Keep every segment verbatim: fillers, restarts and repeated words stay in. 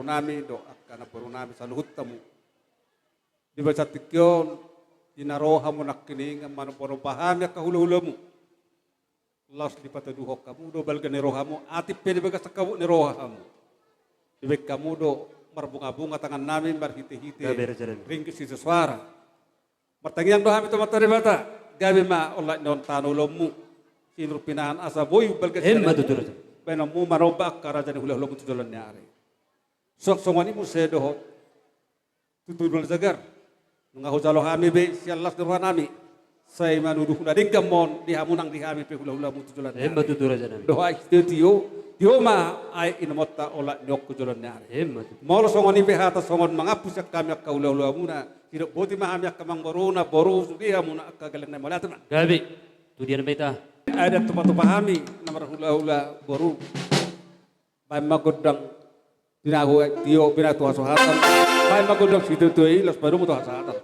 nami dohot angka namboru nami saluhut hamu. Di bagasan tingki on, di na ro hamu nangkiningan manomba-nomba hami angka hula-hulamu. Laos dipatuduhon hamu do balga ni rohamu, atik pe di bagasan habot ni roha hamu. Dibaen hamu do marbunga-bunga tangan nami marhite-hite ringgit sitio suara. Martangiang do hami tu Amanta Debata, gabe ma olat ni on tano ulaonmu, sinur pinahan asa boi balga sian baenonmu manomba angka raja ni hula-hulamu tu joloan ni ari. Suang songon i muse dohot tutur na jagar. Nunga hujalo hami be sian las ni roha nami, sai manuduh na denggan ma on di hamu nang di hami pe hula-hulamu tu joloan ni ari. Emma tutu raja nami. Dohot sitio, tio ma aek inomonta olat ni on tu joloan ni ari. Emma tutu. Molo songon i pe hata songon mangampu sian hami angka hula-hulamuna, sidok boti ma hami angka amangboruna boru sude hamuna angka gelleng nami, mauliate ma. Gabe. Tu dia nama ita. Adat tupa-tupa hami na marhula-hula boru. Baen ma gondang pinahu tio pinahu tu hasahatan. Baen ma gondang sitio-tio i laos padomu tu hasahatan.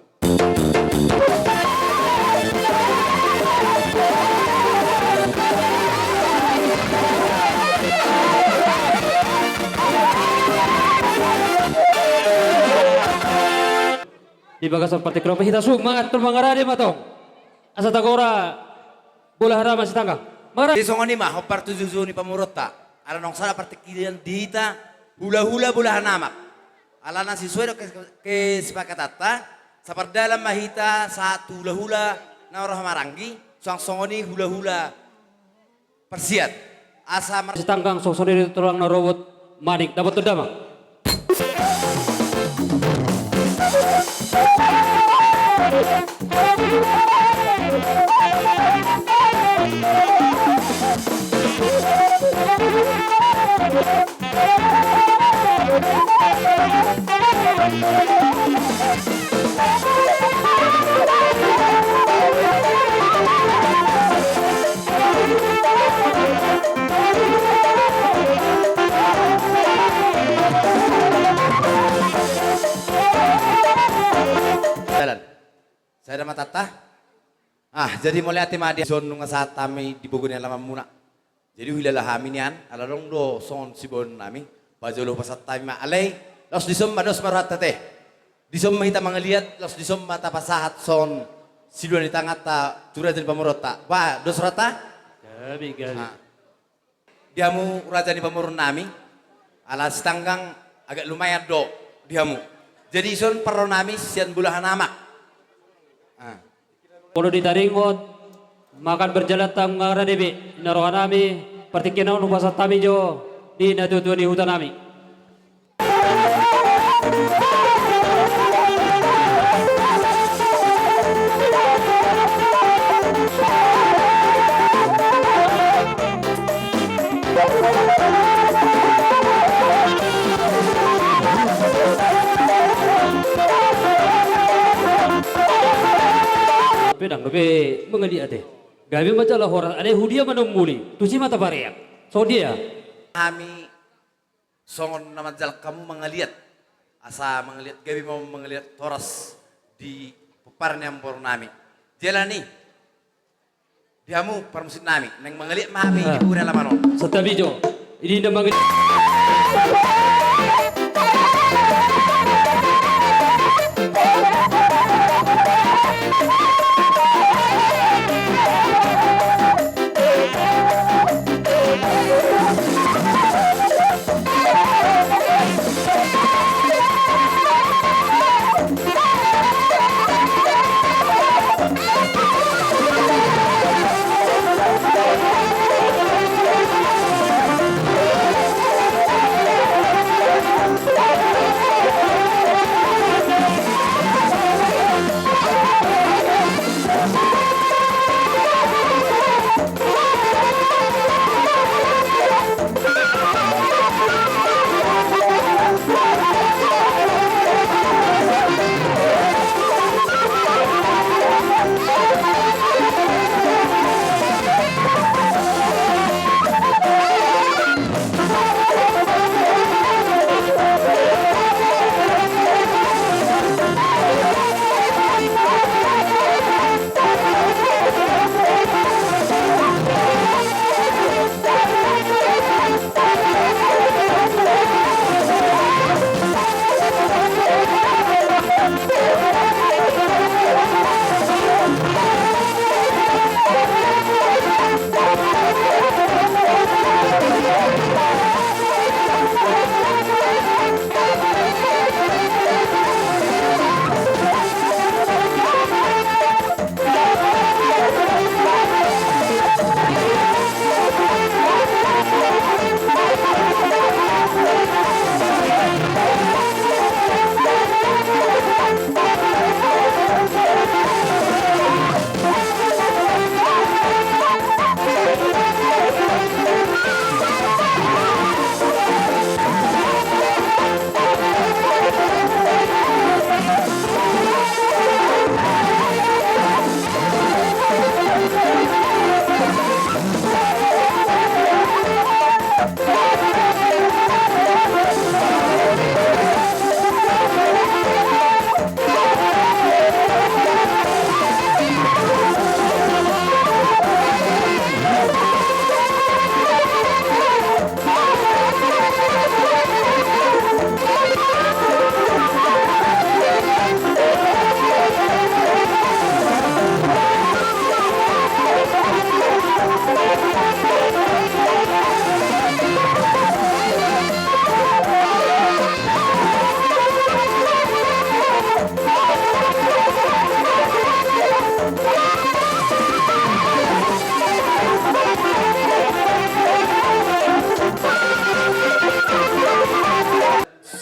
Di bagasan partingkian on pe hita sumangat tu mangarade ma tong. Asa tagora bolahan amak sitanggang. Mangarade. Jadi songon i ma hombar tu joujou ni pamoruonta. Ala naung sada partingkian di hita hula-hula bolahan amak. Alana sesuai dohot kes-, kesepakatanta, sapardalan ma hita sahat tu hula-hula na ro marhahamaranggi, suang songon i hula-hula parsiat. Asa mar- sitanggang songon i di tulang na robot manik dapothon damang. Dalan. Sada ma tata. Ah, jadi mauliate ma di son nunga sahat hami di bogu ni alamanmuna. Jadi huhilala hami nian, ala adong do songon siboan nami, pajolo pasahat hami ma alai, laos dison ma dos ma rohanta te. Dison ma hita mangaliat, laos dison ma tapasahat songon silua ni tanganta tu raja ni pamoruonta. Ba, dos rohanta? Gabe, gabe. Ah. Di hamu raja ni pamoruon nami, ala sitanggang agak lumayan do di hamu. Jadi ison parro nami sian bolahan amak. Ah. Molo ditaringot, makan berjalan tangan rade be, na roha nami, partingkian on hupasahat hami jo di natua-tua ni huta nami. Pedang dope mangaliat ate. Gabe ma jala horas, alai hudia ma na ummuli, tusi ma tapareak. Songon dia. Hami songon na manjalang hamu mangaliat. Asa mangaliat gabe ma mangaliat horas di pomparan ni amangboru nami. Jala ni di hamu parmusik nami, naeng mangaliat ma hami di bogu ni alaman on. Santabi jo. Ini na mangaliat.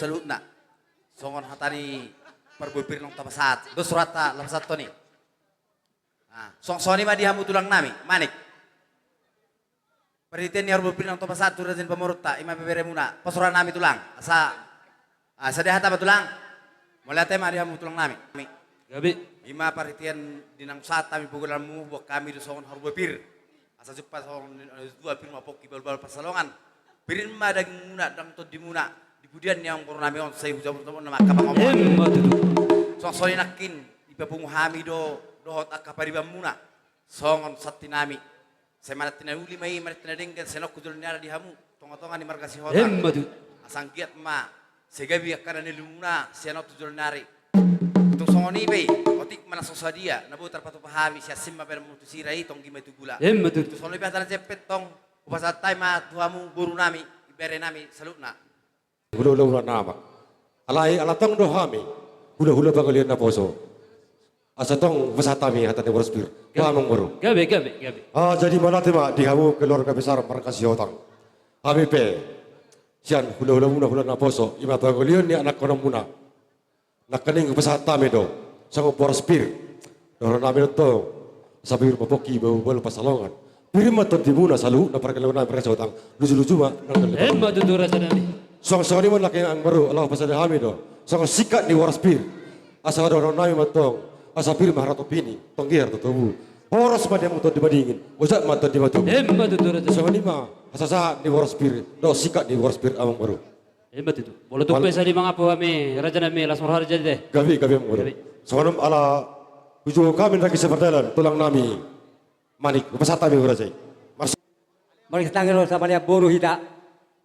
saluhutna. Songon hata ni parbue pir naung tapasahat. Dos rohanta laho pasahathon i. Nah, songon i ma di hamu tulang nami, Manik. Parhitean ni parbue pir naung tapasahat tu raja ni pamoruonta, i ma bebere muna, pos roha nami tulang, asa, ah, sada hata ma tulang, mauliate ma di hamu tulang nami. Gabe. I ma parhitean di naung sahat hami pogu dalanmu, huboan hami do songon parbue pir. Asa jumpang songon ni na tua, pir ma pongki, balu-balu pansalongan. Pir ma dagingmuna, ndang tondimuna, di pudian ni amangboru nami on, sai hujabu tu nama angka pangomoan. Emma tutu. Songon i nangkin, dipapungu hami do, dohot angka paribanmuna. Songon santi nami. Sai mananti na uli ma i, mananti na denggan, sai naung tu joloan ni ari di hamu, tonga-tonga ni marga Sihotang. Emma tutu. Asa anggiat ma, sai gabe angka na nilumuna, sian on tu joloan ni ari. Tung songon i pe, otik ma na so sadia, na boi tarpatupa hami, sai asing ma badanmu tu sira i, tonggi ma i tu gula. Emma tutu. Tung songon i pe hata na jempek tong, hupasahat hami ma tu hamu boru nami, ibebere nami, saluhutna. Hula-hula na amak. Alai, ala tong do hami, hula-hula pangolian naposo. Asa tong hupasahat hami hata ni boras pir. Gabe. Amangboru. Gabe, gabe, gabe. Ah, jadi mauliate ma di hamu keluarga besar marga Sihotang. Hami pe, sian hula-hulamuna hula naposo, i ma pangolian ni anakkonmuna. Nangkaning hupasahat hami do, songon boras pir. Dohonon nami do tong, asa pir ma pongki, balu-balu pansalongan. Pir ma tondimuna saluhutna parkeluarga nami marga Sihotang. Luju-luju ma, nang dalam. Emma tutu raja nami. Songon i ma nangkin amangboru, ala hupasada hami do. Songon singkat ni boras pir. Asa dohonon nami ma tong, asa pir ma harato pini, tonggi harato tobu. Horas ma di hamu tondi madingin, ojak ma tondi matubu. Emma tutu raja. Songon i ma, hasasahat ni boras pir, dohot singkat ni boras pir amangboru. Emma tutu. Molo tung pe sahali mangapo hami, raja nami, las marhaha raja te. Gabe, gabe, amangboru. Gabe. Songon i ma ala ujung hami nangkin sapardalan, tulang nami. Manik, hupasahat hami raja i. Mars- Marga Sihotang do, samaliang boru hita.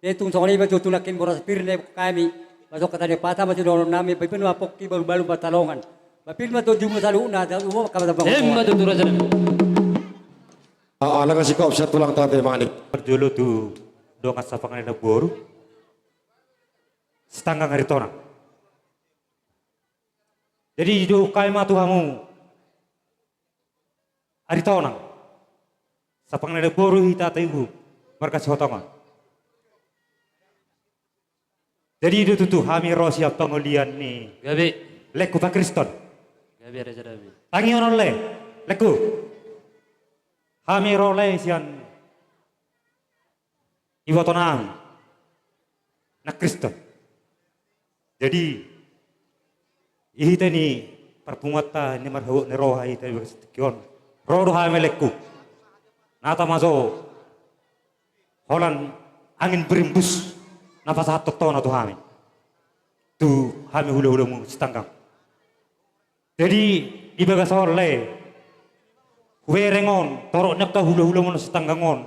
Te tung songon i ma tutu nangkin boras pir na diboan hami. Masuk hata ni pata ma tu dohonon nami, pir ma pongki, balu-balu pansalongan. Pir ma tondimuna saluhutna, umur ma hata pangomoan. Emma tutu raja nami. Ah, ala nga singkop sian tulang ta te Manik. Parjolo tu dongan sapangalean boru. Sitanggang Aritonang. Jadi, didok hami ma tu hamu, Aritonang. Sapangalean boru hita tu marga Sihotang on. Jadi, i do tutu hami ro sian pangolian ni. Gabe. Lengku pakriston. Gabe, raja nami. Tangi on lae, lengku. Hami ro lae sian iboto nami na Kristen. Jadi, i hita ni parpunguanta ni marhabot ni roha hita di bagas tingki on. Ro do hami lengku. Na tama jo holan angin berimbus na pasahathon tona tu hami. Tu hami hula-hulamu Sitanggang. Jadi, di bagas on lae, hubereng on, torop ni angka hula-hulamu na Sitanggang on.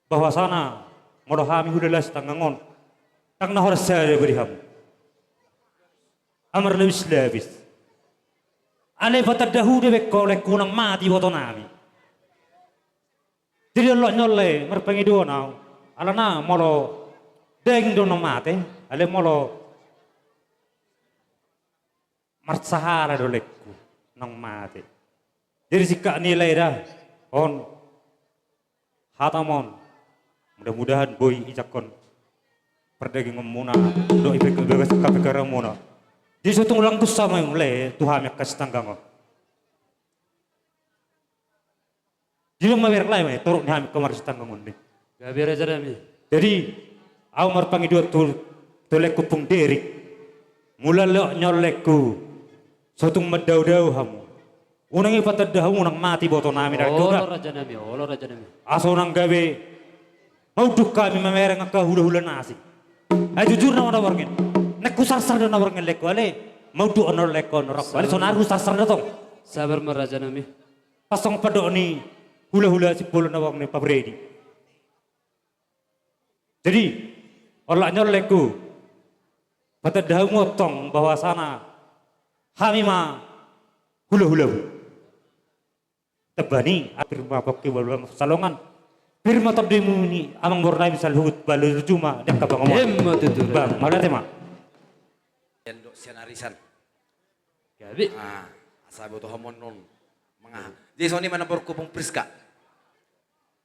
Bahwasana, molo hami hulahula Sitanggang on, ndang na horas sada be di hamu. Amar labis-labis. Alai patanda huda be ho lengku unang mate iboto nami. Jadi olat ni on lae, marpangidoan ahu. Alana molo daging do unang mate, alai molo marsahala do lengku unang mate. Jadi singkat ni lae da, on hatamu on, mudah-mudahan boi ijangkon pardagingonmuna, dohot i pe bagas angka pikiranmuna. Jadi so tung lang dosa ma i lae tu hami angka Sitanggang on. Di lomma bereng lae ma i, torop ni hami angka marga Sitanggang on ni. Gabe raja nami. Jadi, ahu marpangidoan tu, tu lengku Ompung Derik. Molo olat ni on lengku, so tung mandao-dao hamu. Unang i patanda hamu unang mate iboto nami na. Olo raja nami, olo raja nami. Asa unang gabe maunduk hami mamereng angka hula-hula na asing. Ai jujur nama na borngin. Nangkin husarsar do na borngin lengku ale. Maunduk on lengku on rap. Ale sonari husarsar do tong. Sabar ma raja nami. Pas songon pandok ni hula-hula Simbolon na borngin Pak Bredi. Jadi, olat ni on lengku. Patanda hamu tong bahwasana hami ma hula-hulamu. Tamba ni, pir ma pongki balu-balu pansalongan. Pir ma tondimuna amangboru nami saluhut, balu-balu juma di angka pangomoan. Emma tutu. Bang, mauliate ma. Sian do, sian arisan. Gabe. Ah, asa boto hamu on mangaha. Jadi songon i ma namborungku Ompung Priska.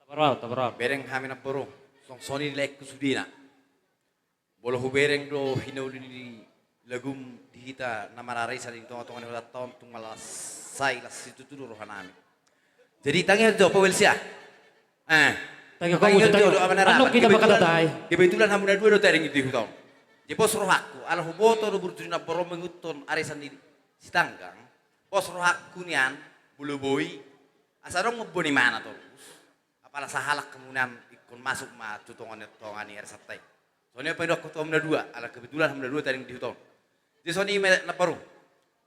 Tabar au, tabar au. Bereng hami namboru. Songon i laengku sudena. Molo hubereng do hinauli ni lagum di hita na mararisan di tongatonga ni hutanta on, tung malas sai las situtu do rohanami. Jadi tangiang tu Jahowa, Welsia. Eh, tangiang hamu tu Jahowa, Amang Rama. Kebetulan hamu na dua do tading di huta on. Jadi pos rohangku ala huboto do burju ni namboru on mangihuthon arisan ni sitanggang. Pos rohangku nian, molo boi, asa adong mamboan imana torus. Apala sahalak hamu nian ingkon masuk ma tu tongatonga ni arisanta i. Songon i ma paidahonku tu hamu na dua, ala kebetulan hamu na dua tading di huta on. Jadi songon i ma namboru,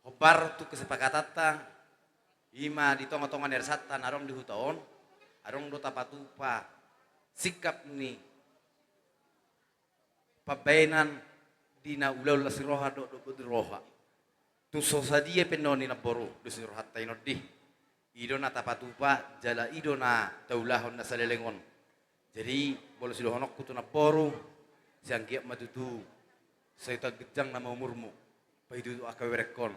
hombar tu kesepakatanta, i ma di tongatonga ni arisanta na adong di huta on, adong do tapatupa sikap ni pambahenan di na ulaon las ni roha dohot dotdot ni roha. Tung so sadia pe annon ni namboru dos ni rohanta i, annon di, i do na tapatupa jala i do na taulahon na saleleng on. Jadi molo sidohononku tu namboru, sai anggiat ma tutu sai tung ganjang nama umurmu, paitutu angka beberengkon.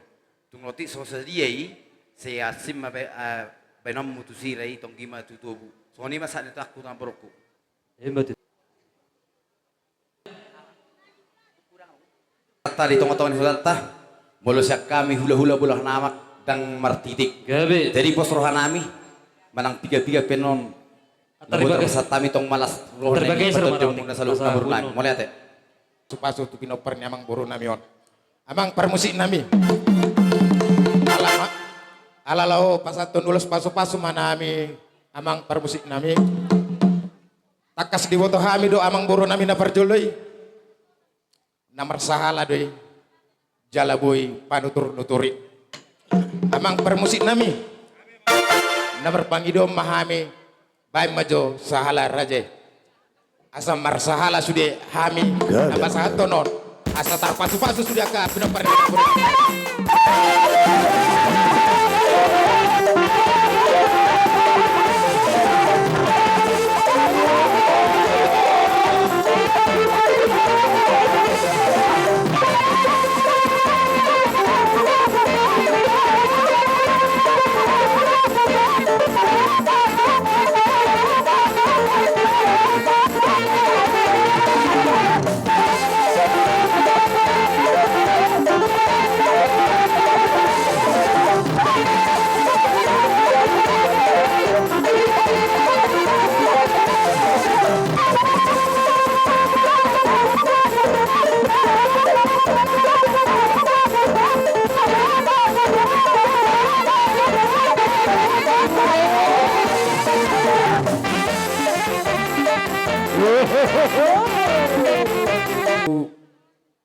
Tung otik so sadia i, sai asing ma ba-, ah, bahenonmu tusi ra i, tonggi ma tu tobu. Songon i ma sahat ni tangiangku tu namborungku. Ima tutu. Hutanta di tongatonga ni hutanta, molo sian hami hulahula bola na amak ndang martitik. Gabe. Jadi pos rohanami, manang pigapiga pe annon, na boi tarbagas, tarbagas hami tong malas roha ni tarbagas patonjong muna saluhut namborunami. Mauliate. Pasupasu tu pinompar ni amangborunami on, amang parmusiknami. Ala ma-, ala laho pasahathon ulos pasupasu ma hami, amang parmusiknami. Tangkas diboto hami do amangborunami na parjolo i, na marsahala do i, jala boi panuturnuturi. Amang parmusiknami, na marpangidoan ma hami, baen ma jo sahala raja i. Asa marsahala sude hami na pasahathon on. Asa tarpasupasu sude angka pinompar ni amangborunami.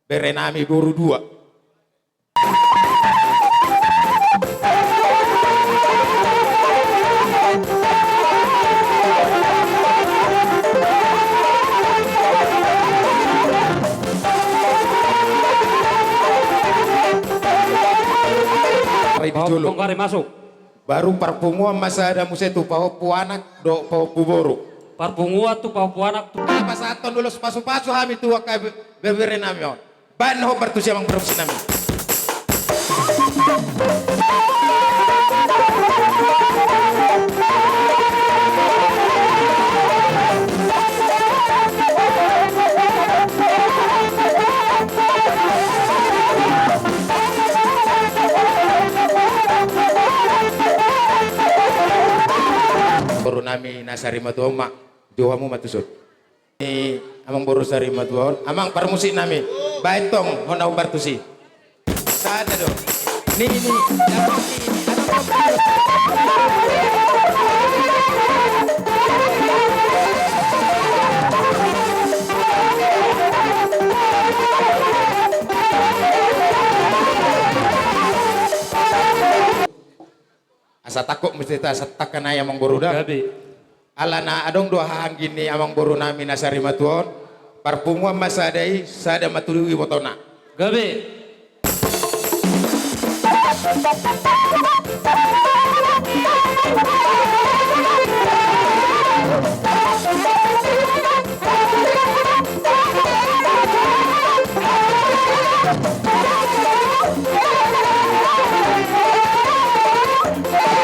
Berenami boru dua. Rai di jolo. Baru parpunguan ma sada muse tu pahompu anak dohot pahompu boru. Parpunguan tu pahompu anak tu. Pasahathon ulos pasupasu hami tu angka be-, beberenami on. Baen hombar tusi amang parmusiknami. Borunami na sarimatua on ma, jou hamu ma tuson. Ni amangboru sarimatua on, amang parmusiknami, baen tong hona hombar tusi. Sada do. Ni, ni, dapot ni, dapot ni. Asa tangkok muse hita, asa tangkas nai amangboru da. Gabe. Alana adong do hahaanggi ni amangborunami na sarimatua on, parpunguan ma sada i, sada ma tutu ibotona. Gabe.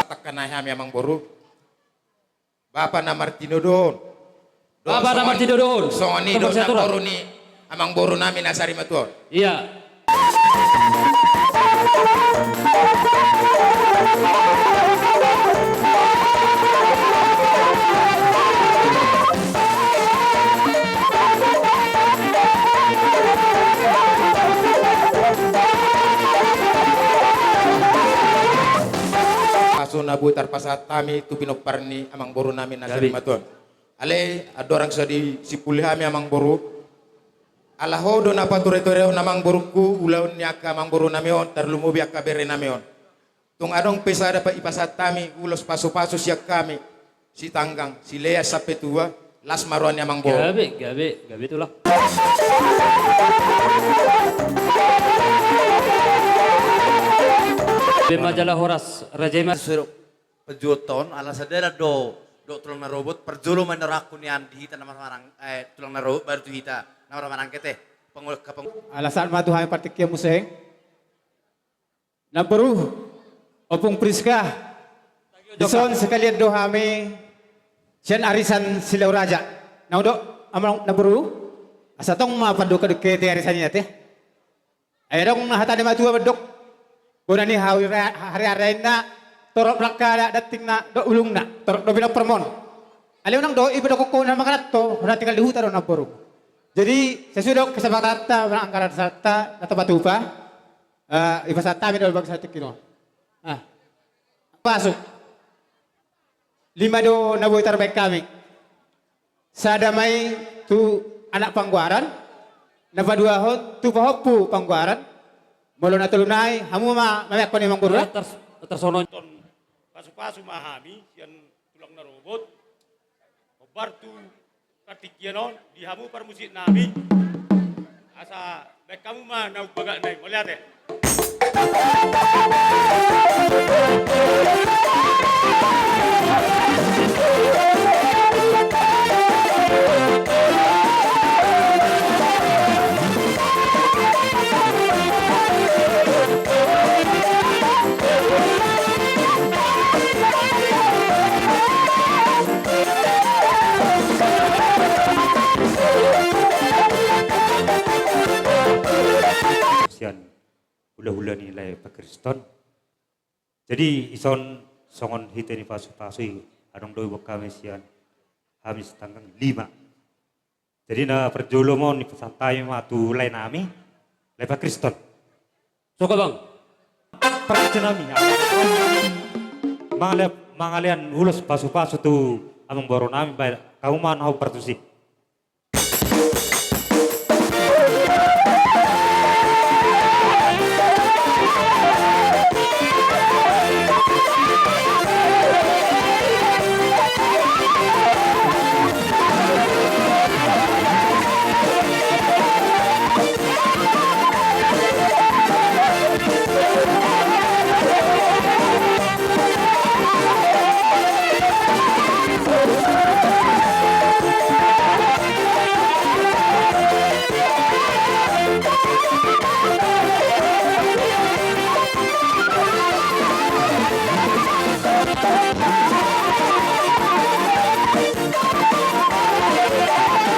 Tangkas nai hami amangboru. Bapa na martinodohon. Bapa na martinodohon. Songon i do namboru ni amangboru nami na sarimatua on. Ia. Pasu na boi tarpasahat hami tu pinompar ni amangboru nami na sarimatua on. Alai andorang so disipuli hami amangboru, ala ho do na pature-turehon amangborungku ulaon ni angka amangboru nami on, tarlumobi angka bere nami on. Tung adong pe sada pe ipasahat hami ulos pasu-pasu sian hami sitanggang, silean sampe tua, las ma roha ni amangboru. Gabe, gabe, gabe tulang. Be ma jala horas, raja i ma. Suruh penjuot on, ala sadera do, do tulang na robot, parjolo ma na rohangku nian di hita na marhahamarang, eh, tulang na robot, baru tu hita na marhahamarangke te. Pengol-, kapeng- Ala sahat ma tu hami partingkian muse. Namboru, Ompung Priska, dison sekalian do hami sian arisan Silau Raja. Naung do, amang namboru, asa tong ma pandok-pandok hita arisan i ate. Ai adong na hata ni matua mandok, bona ni hau hariara inna, torop langkana, dantingna dohot ulungna, torop do pinompar mon. Alai unang do ipadokkon ho na mangaranto, hona tinggal di huta do namboru. Jadi sesuai do kesepakamanta, manang anggaran santa na topatupa. Eh, ipasahat hami do bangsa tingki on. Ah. Pasu. Lima do na boi tarbaen hami. Sada ma i tu anak panggoaran, na paduahon tu pahompu panggoaran, molo na tolu nai hamu ma mameakkon i amangboru. Ia, tars-, tarsongon. Pasu-pasu ma hami sian tulang na robot. Hombar tu partingkian on, di hamu parmusik nami. Asa baen hamu ma na umbagak nai, mauliate. Sian hula-hula ni lae pakriston. Jadi ison songon hita ni pasu-pasu i, adong do iboan hami sian hami sitanggang lima. Jadi na parjolo ma on ipasahat hami ma tu lae nami, lae pakriston. Soka bang. Parkriston nami. Mangale-, mangalean ulos pasu-pasu tu amangboru nami, baen hamu ma na hau partusi.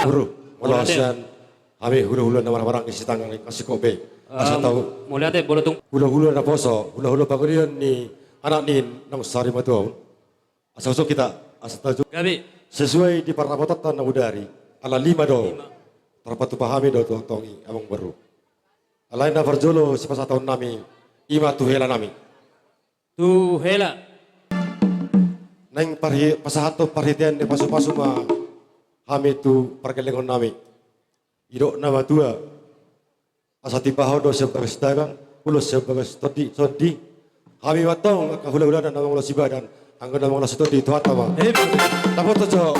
Bro, molo sian hami hula-hula na marhahamaranggi sitanggang i, masingkop be. Asa tahu. Mauliate, bolo tung. Hula-hula naposo, hula-hula pangolian ni anak ni naung sarimatua on. Asa husungkun hita, asa tahu. Gabe. Sesuai di parrapotonta na bodari, ala lima do. Lima. Tarpatupa hami do tongtong i, amangboru. Alai na parjolo sipasahaton nami, i ma tu hela nami. Tu hela. Naeng parhi-, pasahathon parhitean ni pasu-pasu ma hami tu pargellengon nami. Didok na matua, asa tipa ho do sian bagas tangan, ulos sian bagas tondi, sondi. Hami ma antong angka hula-hulana na mangulasi badan, anggo na mangulasi tondi, Tuhanta ma. Emma. Taputu jo.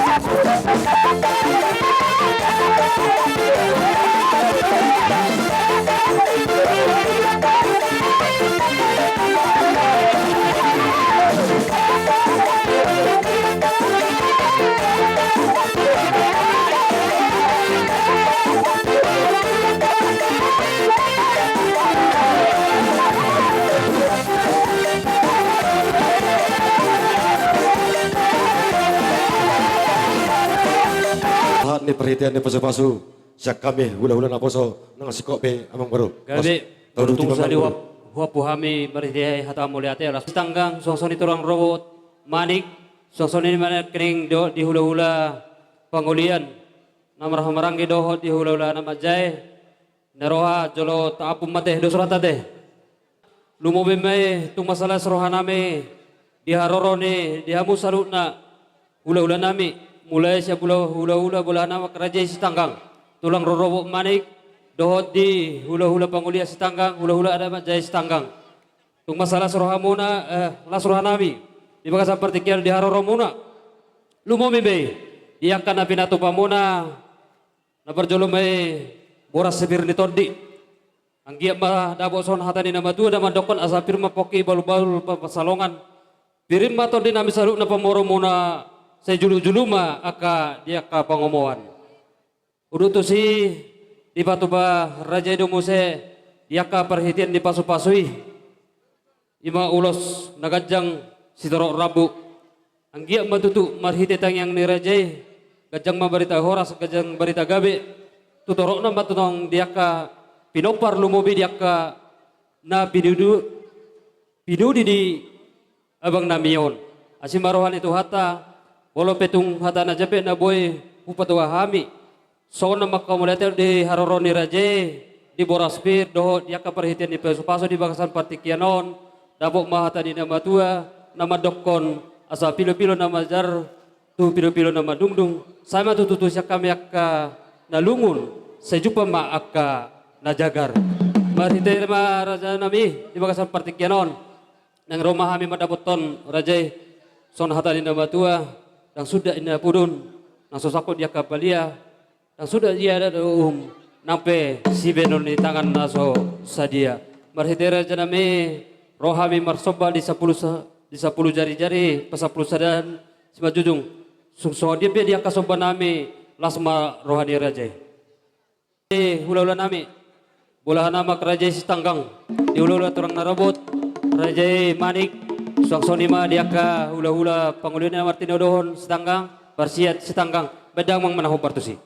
Sahat ni parhitean ni pasu-pasu. Sian hami hulahula naposo nang singkop be amang boru. Gabe. Tolu tu sadi huap huap hami marhite hata mauliate, las sitanggang, suang songon i tulang rorobot Manik, suang songon i ma nangkining dohot di hulahula pangolian na marhahamaranggi dohot di hulahula na manjae. Na roha jolo taampun ma te dos rohanta te. Lumobi ma i tung mansai las rohanami di haroro ni di hamu saluhutna hulahula nami, mulai sian hulahula bolahan amak raja i Sitanggang, tulang rorobot Manik, dohot di hulahula pangolian Sitanggang, hulahula adat manjae Sitanggang. Tung mansai las rohamuna, eh, las rohanami di bagasan partingkian di haroromuna. Lumobi ma i di angka na pinatupamuna. Na parjolo ma i boras si pir ni tondi. Anggiat ma dapot songon hata ni na matua na mandokkon asa pir ma pongki balul-balul pansalongan. Pir ma tondi nami saluhutna pamoruonmuna, sai julu-julu ma angka di angka pangomoan. Udut tusi dipatupa raja i do muse di angka parhitean ni pasu-pasu i. I ma ulos na ganjang sitorop rambu. Anggiat ma tutu marhite tangiang ni raja i, ganjang ma barita horas, ganjang barita gabe. Tu toropna ma tongtong di angka pinompar, lumobi di angka na pinudu, pinudi ni abang nami on. Asi ma roha ni Tuhanta, molo pe tung hata na jambe na boi hupatua hami. Songon na manghamauliate di haroro ni raja i, di boras pir dohot di angka parhitean ni pasu-pasu di bagasan partingkian on, dapot ma hata ni na matua na mandokkon asa pilo-pilo na manjar tu pilo-pilo na mandungdung, sai ma tutu tu sian hami angka na lungun, sai jumpa ma angka na jagar. Marhite ma raja nami di bagasan partingkian on. Naeng ro ma hami mandapothon raja i, songon hata ni na matua, ndang suda i na pudun, ndang so sangkut di angka palia, ndang suda i adat uhum, nang pe sibahenon ni tangan na so sadia. Marhite raja nami, ro hami marsomba di sampulu sa-, di sampulu jari-jari, pasampulu sadaan simanjujung. Sung songon dia pe di angka somba nami, las ma roha ni raja i. Hulahula nami, bolahan amak raja i Sitanggang, di hulahula tulang na robot, raja i Manik, suang songon i ma di angka hulahula pangolian na martinodohon Sitanggang, parsiat Sitanggang, baen damang ma na hombar tusi.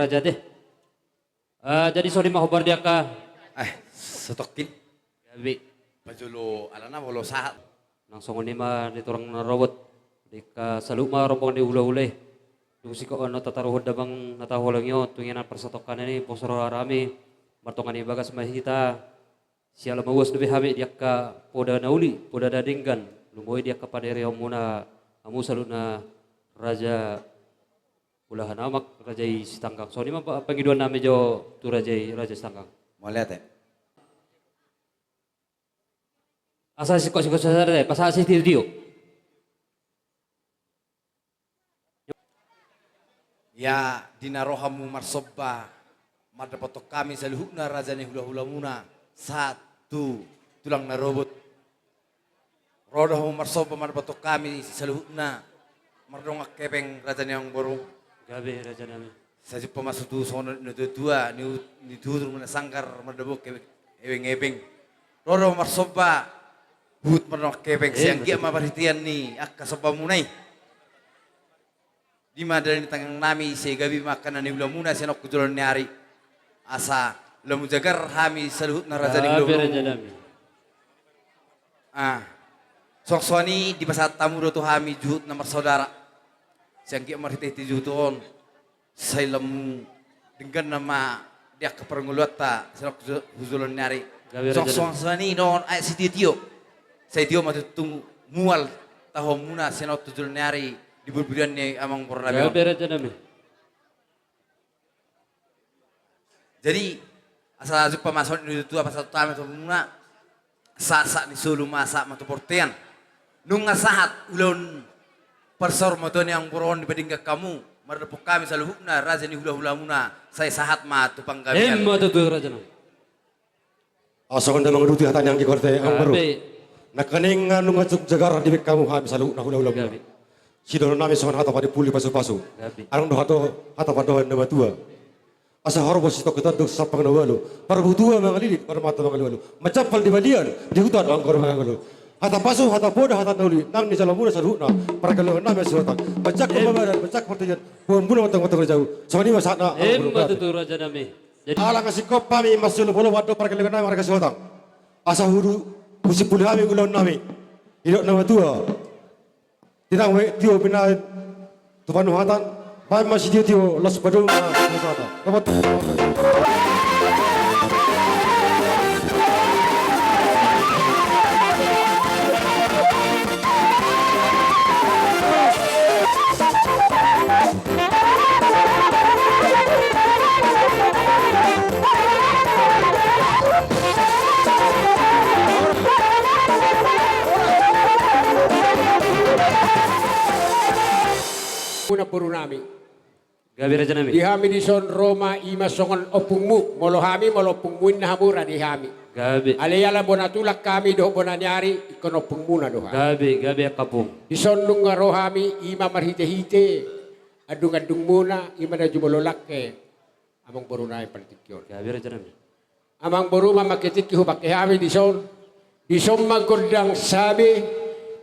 Jadi. Eh, jadi songon i ma hombar di angka. Eh, sotongkin. Gabe. Pajolo alana molo sahat. Nang songon i ma di torang na robot. Di angka saluhut ma rombongan ni hulahula i. Dung singkop on tataruhon damang na taholongi on, tung ia na parsatongkinan i, poso roha nami, martonga ni bagas ma hita, siala ma uas dope hami di angka poda na uli, poda na denggan, lumobi di angka panereonmuna, hamu saluhutna raja Ulahan Amak, raja i Sitanggang. Songon i ma pa-, pangidoan nami jo tu raja i, raja Sitanggang. Mauliate. Asa singkop-singkop saja deh, pasahat sitio-tio. Ia di na ro hamu marsomba, mandapothon hami saluhutna raja ni hulahulamuna, sahat tu tulang na robot. Ro do hamu marsomba mandapothon hami saluhutna, mardongan hepeng raja ni amangboru. Gabe raja nami. Sai jumpa ma tutu songon na tua-tua, ni, ni tutur ma na sanggar, mandapothon hepeng-hepeng. Ro do hamu marsomba, huhut mardongan hepeng, eh, sai anggiat ma marhitean ni angka sombamuna i. Di ma dalan ni tangan nami, sai gabe ma angka na niulamuna sian on tu joloan ni ari. Asa lam hujagar hami saluhutna raja ni hulahulamuna. Ah. Songon i dipasahat hamu do tu hami juhut na marsaudara. Sai anggiat marhitehite juhut on. Sai lam denggan nama di angka parngoluanta sian on tu joloan ni ari. Songon i dohot aek sitio-tio. Sai tio ma tutu mual tahonmuna sian on tu joloan ni ari di burburian ni amangboru nami on. Jadi asa jumpa ma songon i tutu pasahat hami tu hamuna. Sahat-sahat ni solu ma sahat ma tu bontean. Nunga sahat ulaon parsaurmatua ni amangboru on dipadenggan hamu, mandapothon hami saluhutna raja ni hulahulamuna, sai sahat ma tu panggabean. Emma tutu raja nami. Asa songon na mangaluti hata ni anggi korte amangboru. Nangkaning nunga tuk jagar dibahen hamu hami saluhutna hulahulamuna. Sidohonon nami songon hata panimpuli pasupasu. Adong do hata, hata pandohan na matua. Asa horbo sitongkin tandok sampang na ualu, parbutua mangalilit, parmata mangalualu, manjampal di balian, di huta do anggor mangalualu. Hata pasu, hata poda, hata na uli, nang nijalo muna saluhutna, pargellengna ma sihotang, manjangkon ma badan, manjangkon partingkian, boan muna mantong-mantong na jabu. Songon i ma sahatna. Emma tutu raja nami. Jadi ala nunga singkop hami marsiolop-olopan do pargellengna ma marga sihotang. Asa huhut husimpuli hami ulaon nami. Didok na matua. Tinang we tio pinaen tu panuhatan, baen ma sitio-tio laos padomu ma tu hasahatan. Muna boru nami. Gabe raja nami. Di hami dison ro ma i ma songon ompungmu, molo hami, molo ompungmu inna hamu rade hami. Gabe. Alai ala bona tulang hami dohot bona ni ari, ingkon ompungmuna do hami. Gabe, gabe angka ompung. Dison nunga ro hami, i ma marhite-hite andung-andungmuna, i ma na jumolo langke. Amangboru nami partingkian on. Gabe raja nami. Amangboru, mamangke tingki hupangke hami dison. Dison ma gondang sabe,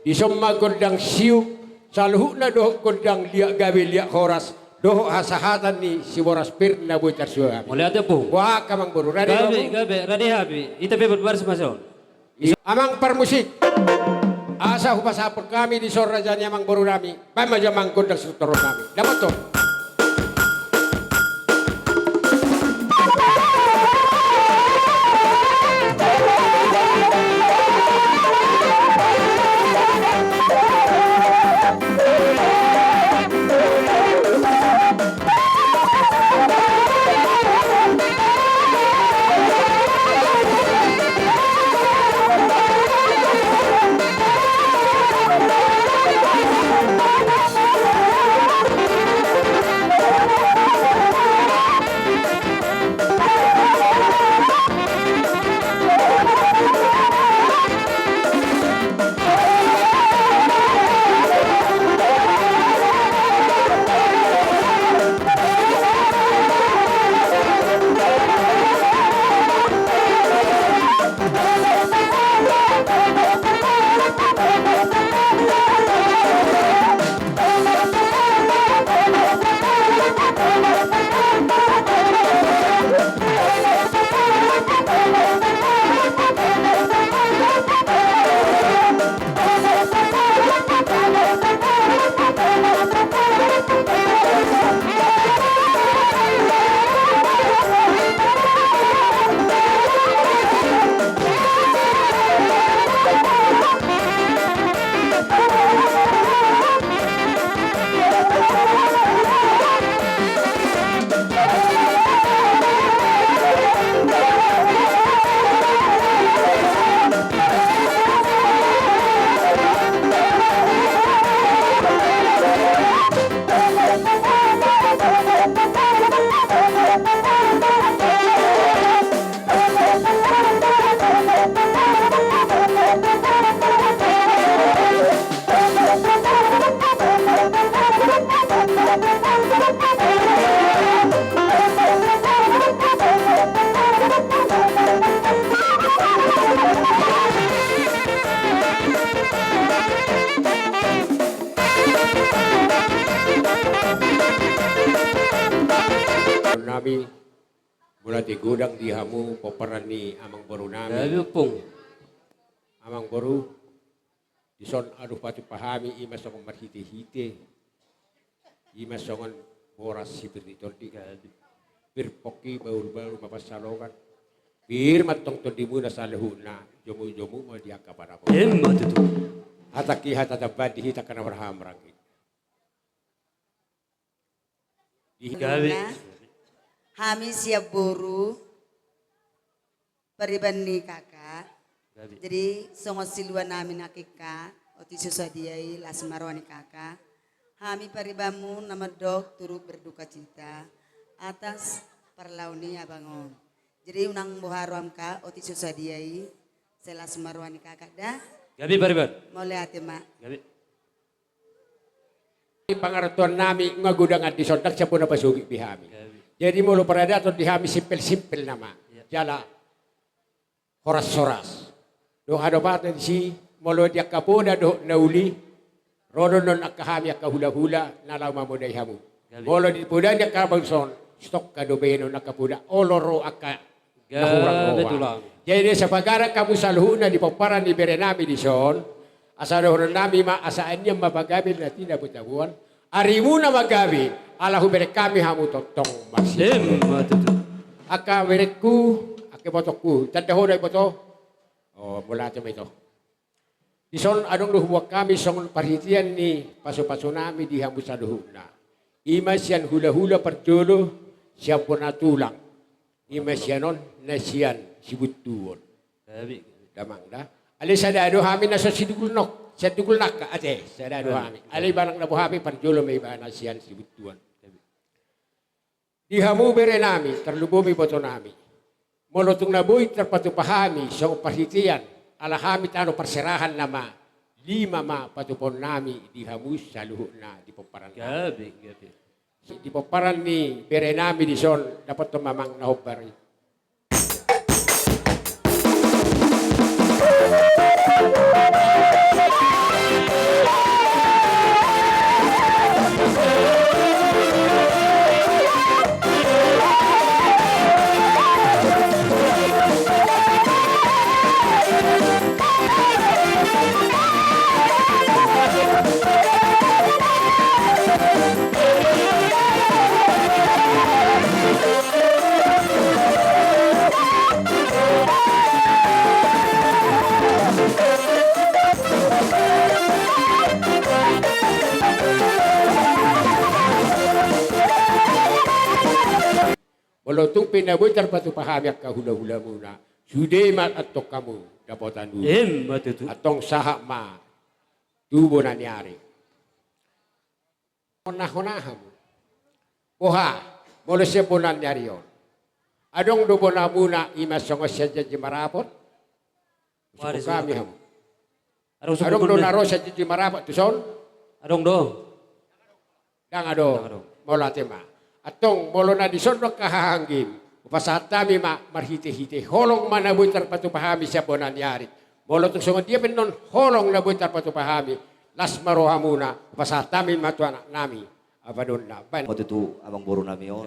dison ma gondang siuk, saluhutna dohot gondang liat gabe liat horas, dohot hasahatan ni siboras pir na boi tarsuo hami. Mauliate ompung. Boha angka amangboru, rade do ompung? Gabe, gabe, rade hami. Hita pe marbaris ma dison. Amang parmusik, asa hupasahathon hami dison raja ni amangboru nami, baen ma jo amang gondang situtoron nami. Dapothon. Mate godang di hamu pomparan ni amangboru nami. Gabe, Ompung. Amangboru, dison adong patupa hami, i ma songon marhite-hite, i ma songon boras sipir ni tondi. Gabe. Pir pongki, bahul-bahul ma pansalongan. Pir ma antong tondimuna saluhutna, jomu-jomu ma di angka panamboran. Emma tutu. Hatangki hata tambahan di hita angka na marhahamaranggi. Di hami sian boru, pariban ni kaka. Gabe. Jadi songon silua nami nangkin, otik so sadia i las ma roha ni kaka. Hami paribanmu na mandok turut berduka cita atas parlao ni abang on. Jadi unang boha roham ka, otik so sadia i, sai las ma roha ni kaka da. Gabe pariban. Mauliate ma. Gabe. Pangarantoan nami nga godang, andi sondang sian bona pasogit be hami. Gabe. Jadi molo paradaton di hami simpel-simpel nama. Iya. Jala horas-horas. Dung hadopaton disi, molo di angka poda dohot na uli, ro do non angka hami angka hula-hula na laho mamodai hamu. Gabe. Molo di poda ni angka bangso on, stop ka do baenon angka poda, olo ro angka na hurang roha. Gabe, Tulang. Jadi sapagaran hamu saluhutna di pomparan ni bere nami dison, asa dohonon nami ma, asa annian ma pagabe, na tinabo taboan, arimuna ma gabe, ala hubereng hami hamu tongtong marsitonggo. Emma tutu. Angka berengku, angka ibotongku, tanda ho da iboto. O, mauliate ma ito. Dison adong do huboan hami songon parhitean ni pasu-pasu nami di hamu saluhutna. I ma sian hula-hula parjolo, sian bona tulang. I ma sian on na sian Sibuntuon. Gabe. Damang da. Alai sada do hami na so sidugul nok, sian dugul nangka, ate, sada do hami. Alai barang na boi hami parjolo ma ibana sian Sibuntuon. Gabe. Di hamu bere nami, tarlumobi iboto nami. Molo tung na boi tarpatupa hami songon parhitean, ala hami tano parserahan nama, lima ma patupaon nami di hamu saluhutna di pomparan nami. Gabe, gabe. Di pomparan ni bere nami dison, dapothon ma amang na hombar i. Molo tung pe na boi tarpatupa hami angka hula-hulamuna, sude ma antong hamu dapotan ulu. Emma tutu. Antong sahat ma tu bona ni ari. Hona-hona hamu. Boha, molo sian bona ni ari on, adong do bonamuna i ma songon sian Janji Marapot? Wah, hami hamu. Adong do na ro sian Janji Marapot tuson? Adong do. Ndang adong. Ndang adong. Mauliate ma. Antong molo na dison do angka hahaanggim, hupasahat hami ma marhite-hite holong ma na boi tarpatupa hami sian bona ni ari. Molo tung songon dia pe annon holong na boi tarpatupa hami, las ma rohamuna, hupasahat hami ma tu anak nami. Apa donna, baen. Mauliate tu amangboru nami on.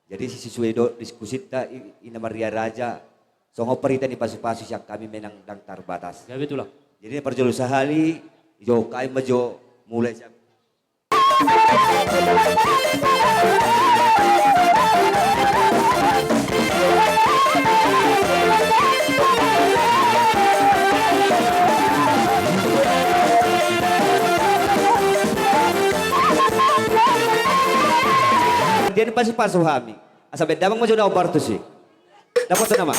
Jadi sesuai do diskusinta i, i na marria raja. Songon parhite ni pasu-pasu sian hami memang ndang tarbatas. Jadi na parjolo sahali, dijou hami ma jo mulai sian. Dia ni pasu-pasu hami. Asa baen damang ma jo na hombar tusi. Dapotan nama.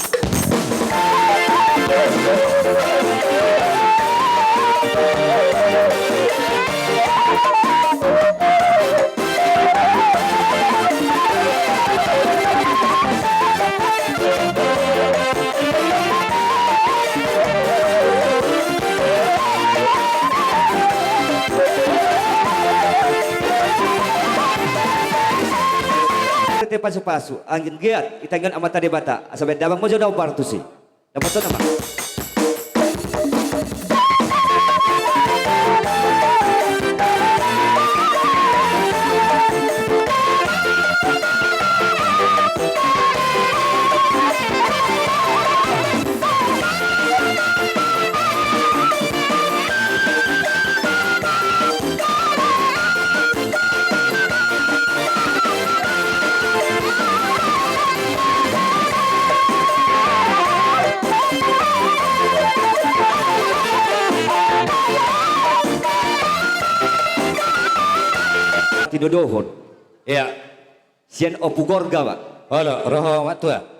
Te pasu-pasu, anggiat ditangiangkon Amanta Debata, asa baen damang ma jo na hombar tusi. Dapotan nama. Dodohon. Ia. Sian Ompu Gorga ma. Olo, ro ho ma tutu.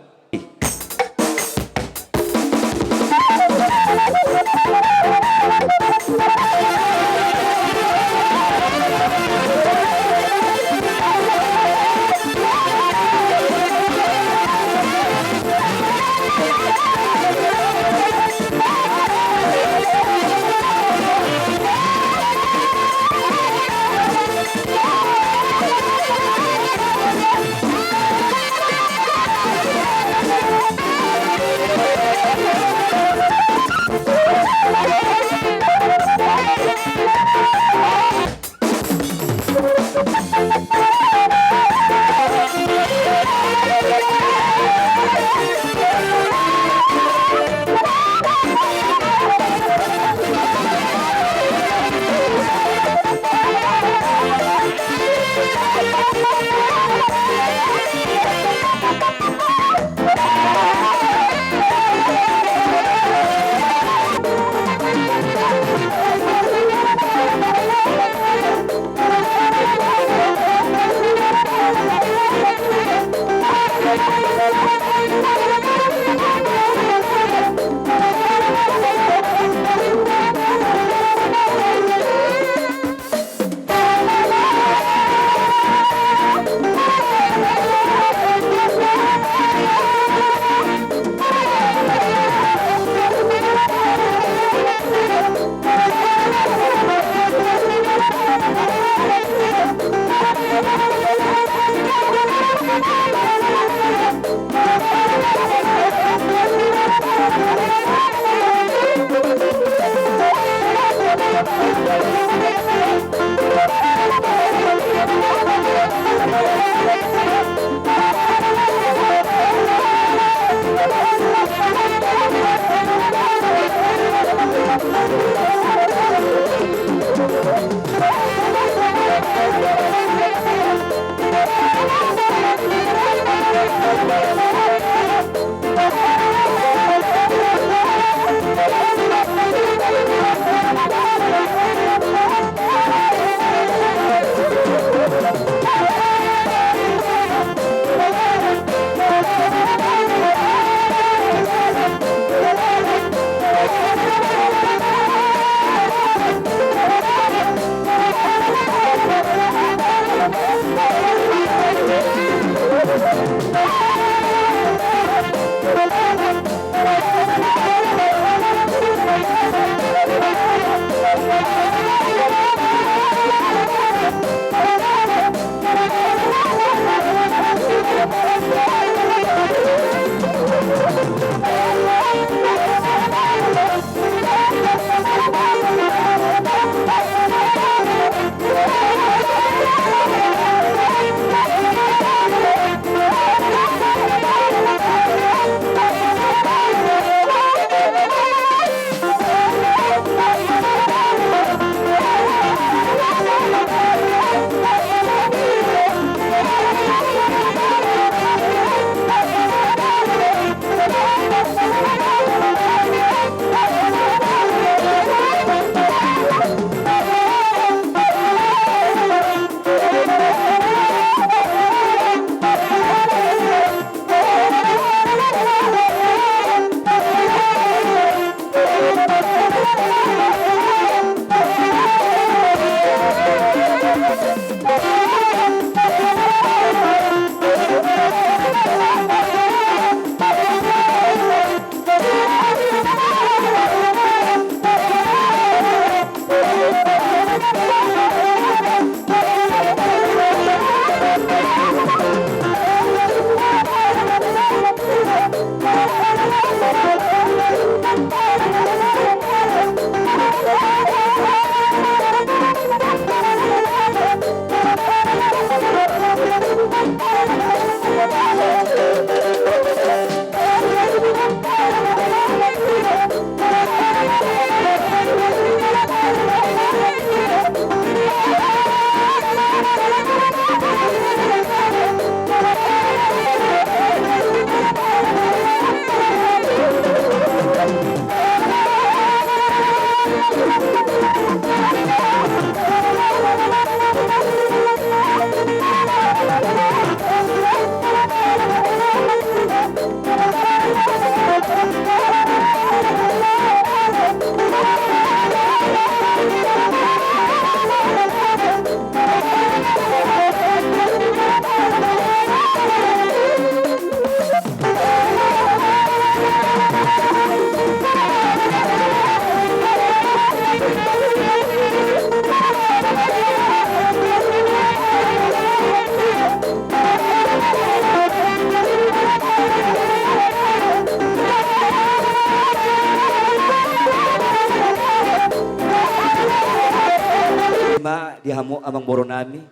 Hamu amangboru nami,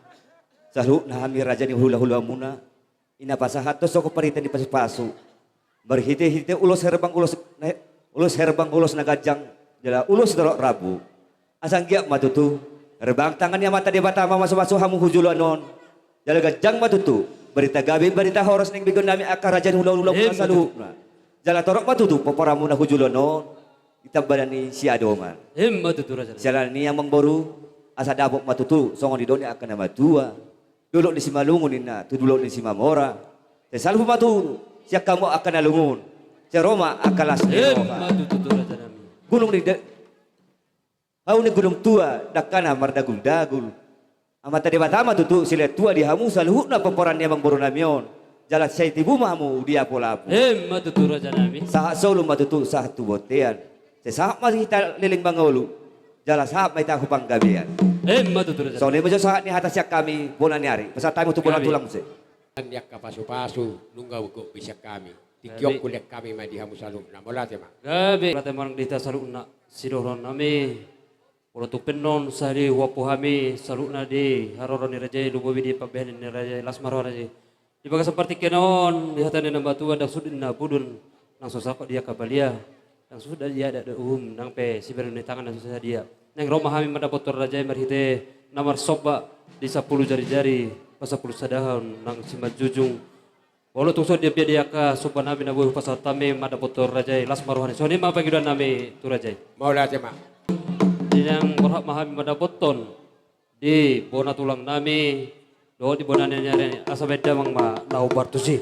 saluhutna hami raja ni hulahulamuna, i na pasahathon songon parhite ni pasupasu. Marhitehite ulos herbang ulos, ulos herbang ulos na ganjang, jala ulos torop rambu. Asa anggiat ma tutu, herbang tangan ni Amanta Debata mamasumasu hamu hu joloan on. Jala ganjang ma tutu, barita gabe barita horas naeng begeonnami angka raja ni hulahulamuna saluhutna. Jala torop ma tutu pomparanmuna hu joloan on, di tambanan ni siadoman. Emma tutu raja. Siala ni i amangboru, asa dapot ma tutu songon nidok ni angka na matua. Dolok ni Simalungun ninna tu dolok ni Simamora. Sai salpu ma tutu sian hamu angka na lungun. Sai ro ma angka las ni roha. Emma tutu raja nami. Gunung ni da-, hau ni gunung tua, dangkana mardaguldagul. Amanta Debata ma tutu silehon tua di hamu saluhutna pomparan ni amangboru nami on. Jala sai tibu ma hamu di apulapul. Emma tutu raja nami. Sahat solu ma tutu sahat tu bontean. Sai sahat ma hita leleng mangolu. Jala sahat ma hita hu panggabean. Emma tutu raja. Songon i ma jo sahat ni hata sian hami bona ni ari. Pasahat hami tu bona tulang muse. Di angka pasupasu nunga gok be sian hami. Tingki on hulehon hami ma di hamu saluhutna. Mauliate ma. Gabe. Mauliate ma di hita saluhutna. Sidohonon nami. Molo tung pe annon sahali huampu hami saluhutna di haroro ni raja i, lumobi di pambahenan ni raja i, las ma roha raja i. Di bagasan partingkian on, di hata ni na matua, ndang suda na budun, ndang so sangkot di angka balia, ndang suda di adat dohot uhum, nang pe sibereng ni tangan ndang so sadia. Naeng ro ma hami mandapothon raja i marhite na marsomba di sampulu jarijari, pasampulu sadahon nang simanjujung. Molo tung songon dia pe di angka somba nami na boi hupasahat hami mandapothon raja i, las ma roha ni. Songon i ma pangidoan nami tu raja i. Mauliate ma. Di naeng borhat ma hami mandapothon di bona tulang nami dohot di bona ni ari, asa baen damang ma na hombar tusi.